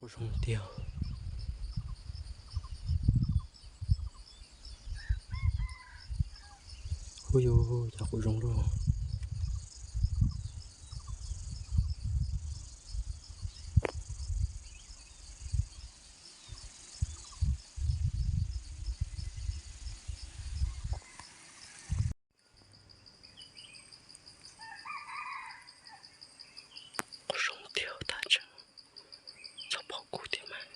Quv zoo tiag. Hu yus cov quv zoo lauj. Quv zoo tiag tag tseeb, txog pom kuv tiag mas.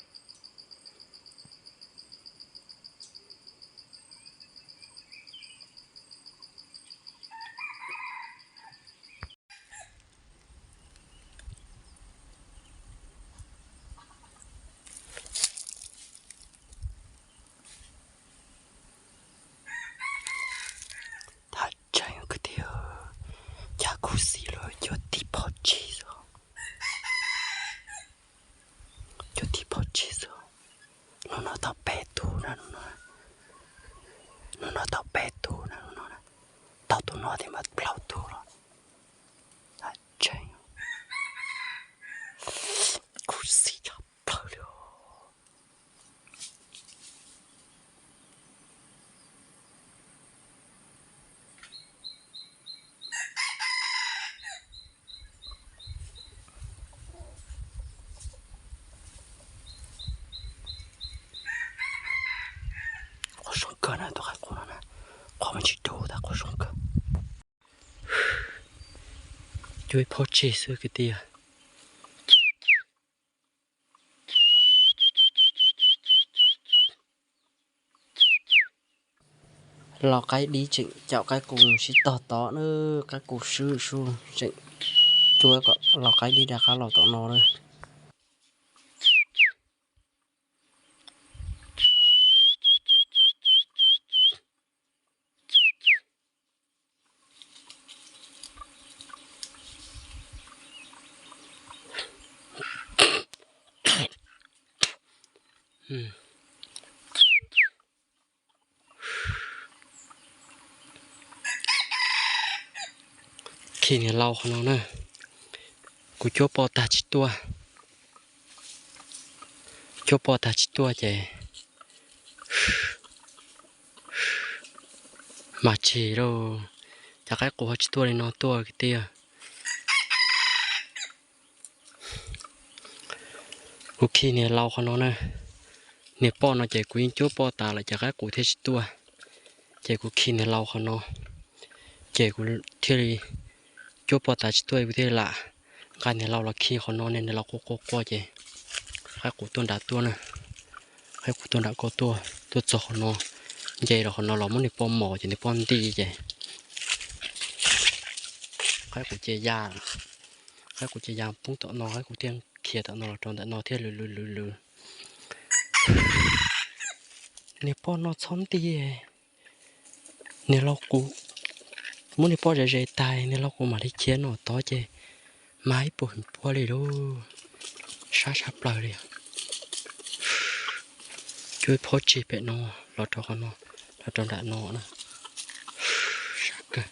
Tag tseeb kwv tij, cas khuv xim lawm, cuab tib pob tsig xwb, cuab tib pob tsig xwb. Hnub no tau peb tug na, hnub no, hnub no tau peb tug na, hnub no na, tau tus no thiab mas plaub tug los. Tag tseeb, khuv xim tshaj plaws li os. Quv zoo kawg na, tus qaib qus no na, qhov me tsis dub tas quv zoo kawg. Cuab ib pob tsig xwb kwv tij. Los qaib dib tseem caum qaib qus sib tog tod na, qaib qus swb swb tseem cuab kom los qaib dib rov qab los tom no na. Khi niag laus qhov no na, kuv cuab poj tag tsis tuaj, cuab poj tag tsis tuaj ces mas tsis lauj, cov qaib qus ho tsis tuaj li no tuaj kwv tij. Kuv khi niag laus qhov no na, niag poj no ces kuv yeej cuab poj tas lawm ces qaib qus thiaj tsis tuaj. Ces kuv khi niag laus qhov no, ces kuv thiaj li cuab poj tas tsis tuaj, kuv thiaj li lam nqa niag laus los khi qhov no ne, niag laus quaj quaj quaj ces qaib qus tuaj nram tuaj na, qaib qus tuaj nram ko tuaj, tuaj txog qhov no, nce rau qhov no los muab niag poj mos ces niag poj nti ces qaib qus ces ya, qaib qus ces ya poob tom no, qaib qus thiaj khiav tom no los rau ntawm no thiaj lwv lwv lwv lwv. Niag poj no txhob nti, niag laus qus muab niag poj zes zes tas, niag laus qus mam li khiav no tod ces mas ib puas hwm puag li lauj, sab sab plaws li. Cuab ib pob tsig pem no los rau qhov no, los rau nram no na, sab kawg.